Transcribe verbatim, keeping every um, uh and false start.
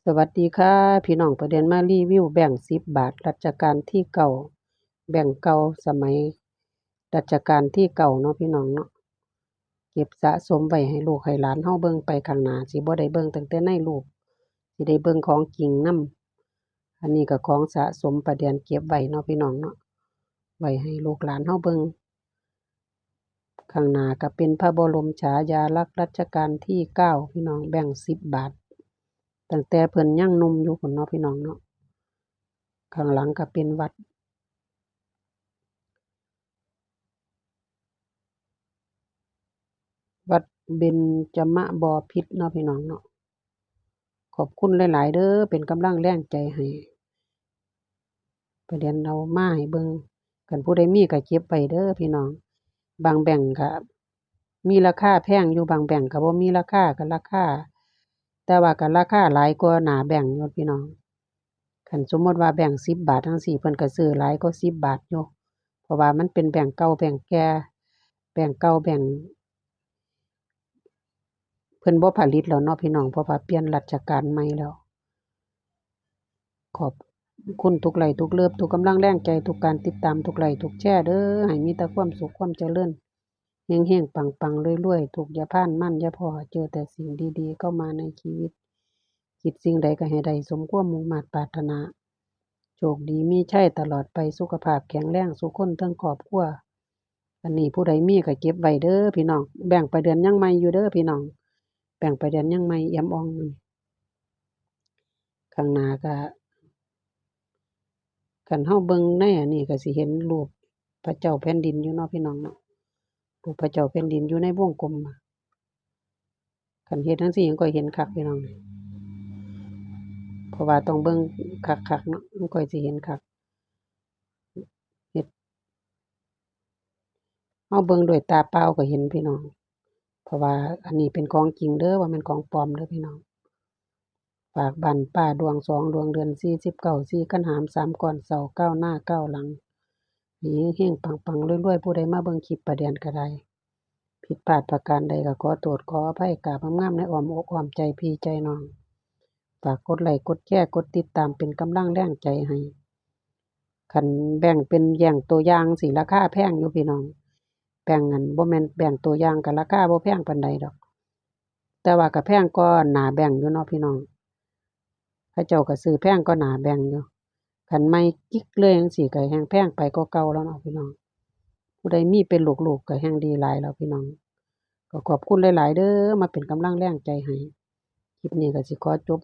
สวัสดีค่ะ พี่น้อง ประเดี๋ยวมารีวิวแบงค์สิบบาท รัชกาลที่เก้า แบงค์เก่าสมัยรัชกาลที่เก้าเนาะพี่น้องเนาะ เก็บสะสมไว้ให้ลูกให้หลานเฮาเบิ่งไปข้างหน้า สิบ่ได้เบิ่งตั้งแต่ในรูป สิได้เบิ่งของจริงนำ อันนี้ก็ของสะสมประเดี๋ยวเก็บไว้เนาะพี่น้องเนาะ ไว้ให้ลูกหลานเฮาเบิ่ง ข้างหน้าก็เป็นพระบรมฉายาลักษณ์รัชกาลที่เก้า พี่น้อง แบงค์สิบบาท ตั้งแต่เพิ่นยังหนุ่มอยู่พุ้นเนาะพี่น้องเนาะ ข้างหลังก็เป็นวัด วัดเบญจมบพิตรเนาะพี่น้องเนาะ ขอบคุณหลายๆ เด้อ เป็นกำลังแรงใจให้ ประเดี๋ยวเอามาให้เบิ่ง คันผู้ใดมีก็เก็บไว้เด้อพี่น้อง บางแบงค์ก็มีราคาแพงอยู่ บางแบงค์ก็บ่มีราคา ก็ราคา แต่ว่าก็ราคาหลายกว่าหน้าแบงค์อยู่พี่น้อง คันสมมุติว่าแบงค์สิบบาทจั่งซี้ เพิ่นก็ซื้อหลายกว่าสิบบาทอยู่ เพราะว่ามันเป็นแบงค์เก่าแบงค์แก่ แบงค์เก่าแบงค์ เพิ่นบ่ผลิตแล้วเนาะพี่น้อง เพราะว่าเปลี่ยนรัชกาลใหม่แล้ว ขอบคุณทุกไลค์ทุกเลิฟ ทุกกำลังแรงใจ ทุกการติดตาม ทุกไลค์ทุกแชร์เด้อ ให้มีแต่ความสุขความเจริญ เฮงๆ ปังๆ รวยๆ ทุกข์อย่าผ่าน หมั้นอย่าพ้อ เจอแต่สิ่งดีๆ เข้ามาในชีวิต คิดสิ่งใดก็ให้ได้สมความมุ่งมาดปรารถนา โชคดีมีชัยตลอดไป สุขภาพแข็งแรงสู่คนทั้งครอบครัว อันนี้ผู้ใดมีก็เก็บไว้เด้อพี่น้อง แบงค์ประเดี๋ยวยังใหม่อยู่เด้อพี่น้อง แบงค์ประเดี๋ยวยังใหม่เอี่ยมอ่องอยู่ ข้างหน้าก็ คันเฮาเบิ่งในอันนี้ก็สิเห็นรูปพระเจ้าแผ่นดินอยู่เนาะพี่น้องเนาะ รูปพระเจ้าแผ่นดินอยู่ในวงกลมอะ คันเฮ็ดจั่งซี้ยังค่อยเห็นคักพี่น้อง เพราะว่าต้องเบิ่งคักๆ เนาะ มันค่อยสิเห็นคัก เฮ็ด เฮาเบิ่งด้วยตาเปล่าก็เห็นพี่น้อง เพราะว่าอันนี้เป็นของจริงเด้อ บ่แม่นของปลอมเด้อพี่น้อง ฝากบ้านป้าดวงสองดวง เดือนสี่ สิบเก้า สี่ คันหาม สาม ก้อนเสา เก้า หน้า เก้า หลัง ให้เฮงๆ ปังๆ รวยๆ ผู้ใดมาเบิ่งคลิปประเดี๋ยวก็ได้ ผิดพลาดประการใดก็ขอโทษขออภัย กราบงามๆ ในอ้อมอกอ้อมใจพี่ใจน้อง ฝากกดไลค์กดแชร์กดติดตามเป็นกำลังแรงใจให้ คันแบงค์เป็นแบงค์ตัวอย่างสิราคาแพงอยู่พี่น้อง แบงค์อันบ่แม่นแบงค์ตัวอย่างก็ราคาบ่แพงปานใดดอก แต่ว่าก็แพงกว่าหน้าแบงค์อยู่เนาะพี่น้อง เขาเจ้าก็ซื้อแพงกว่าหน้าแบงค์อยู่ คันใหม่กิ๊กเลยจั่งซี้ก็แฮ่งแพงไปกว่าเก่าแล้วเนาะพี่น้อง ผู้ใดมีเป็นลูกๆ ก็แฮ่งดีหลายแล้วพี่น้อง ก็ขอบคุณหลายๆ เด้อ มาเป็นกำลังแรงใจให้ คลิปนี้ก็สิขอจบ